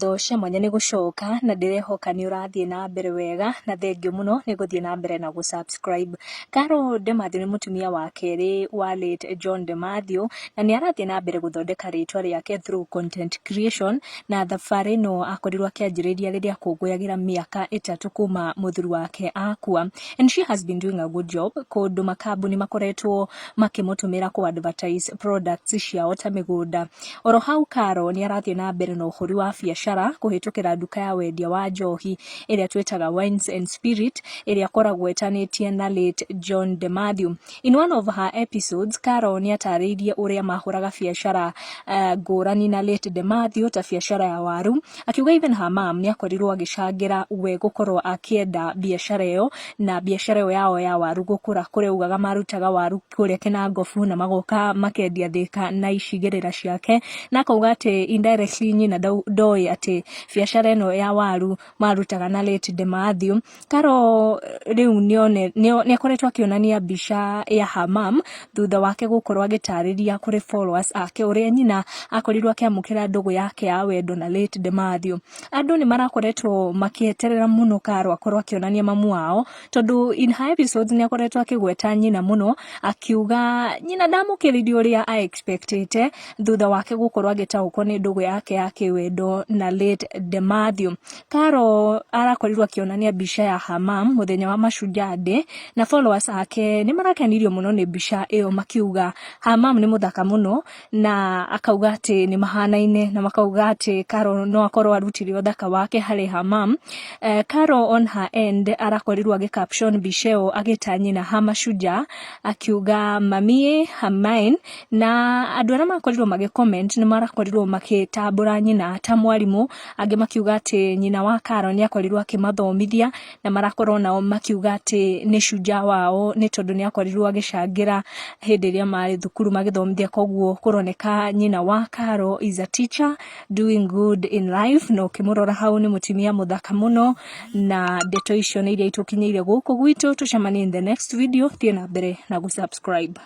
Ngatho cia mwanya nĩ gũcoka na ndĩrehoka nĩ ũrathiĩ na mbere wega na thengiũ mũno nĩ gũthiĩ na mbere na gũ subscribe. Carol Demathew nĩ mũtumia wa kerĩ wa late John Demathew na nĩ arathiĩ na mbere gũthondeka rĩtwa rĩake through content creation, na thabarĩ ĩno akorirwo akĩanjĩrĩria rĩrĩa akũngũyagĩra mĩaka 3 kuma mũthuri wake akua, and she has been doing a good job kũndũ makambuni makoretwo makĩmũtũmĩra kũ advertise products ciao ta mĩgũnda. Oro hau Carol nĩ arathiĩ na mbere na ũhũri wa biacara kũhĩtũkĩra nduka ya wendia wa njohi ĩrĩa twĩtaga Wines and Spirit, ĩrĩa akoragwo ĩtanĩtie na late John Demathew. In one of her episodes, Carol nĩ atarĩirie ũrĩa mahũraga biacara ngũrani na late Demathew ta biacara ya waru, akiuga even her mom nĩ akorirwo agĩcangĩra we gũkorwo akĩenda biacara ĩyo na biacara ĩyo yao ya waru gũkũra, kũrĩa augaga marutaga waru kũrĩa Kĩnangobu na magoka makendia Thĩka na icigĩrĩra ciake, na akauga atĩ indirectly nyina ndoĩ atĩ biacara ĩno ya waru marutaga na late Demathew. Carol rĩu nĩ akoretwo akĩonania mbica ya her mom thutha wake gũkorwo agĩtarĩria kũrĩ followers ake ũrĩa nyina akorirwo akĩamũkĩra ndũgũ yake ya wendo na late Demathew. Andũ nĩ marakoretwo makĩeterera mũno Carol akorwo akĩonania mamu wao, tondũ in her episodes nĩ akoretwo akĩgweta nyina mũno, akiuga nyina ndamũkĩrire ũrĩa a expectĩte thutha wake gũkorwo agĩtaũkwo nĩ ndũgũ yake ya kĩwendo na late Demathew. Carol arakorirwo akĩonania mbica ya her mom mũthenya wa Mashujaa Day, na followers ake nĩ marakenirio mũno nĩ mbica ĩyo, makiuga her mom nĩ mũthaka mũno, na akauga atĩ nĩ mahanaine, na makauga atĩ Carol no akorwo arutire ũthaka wake harĩ her mom. Carol on her end arakorirwo agĩ caption mbica ĩyo agĩta nyina ha mashujaa, akiuga mamie hamain, na andũ arĩa makorirwo magĩ comment nĩ marakorirwo makĩtambũra nyina ta mwarimũ, angĩ makiuga atĩ nyina wa Carol nĩ akorirwo akĩmathomithia, na marakorwo nao makiuga atĩ nĩ shujaa wao nĩ tondũ nĩ akorirwo agĩcangĩra hĩndĩ ĩrĩa marĩ thukuru magĩthomithia. Koguo kũroneka nyina wa Carol is a teacher doing good in life, na ũkĩmũrora hau nĩ mũtumia mũthaka mũno, na ndeto icio nĩ iria itũkinyĩire gũkũ gwitũ. Tũcemanie in the next video. Thiĩ na mbere na gũ subscribe.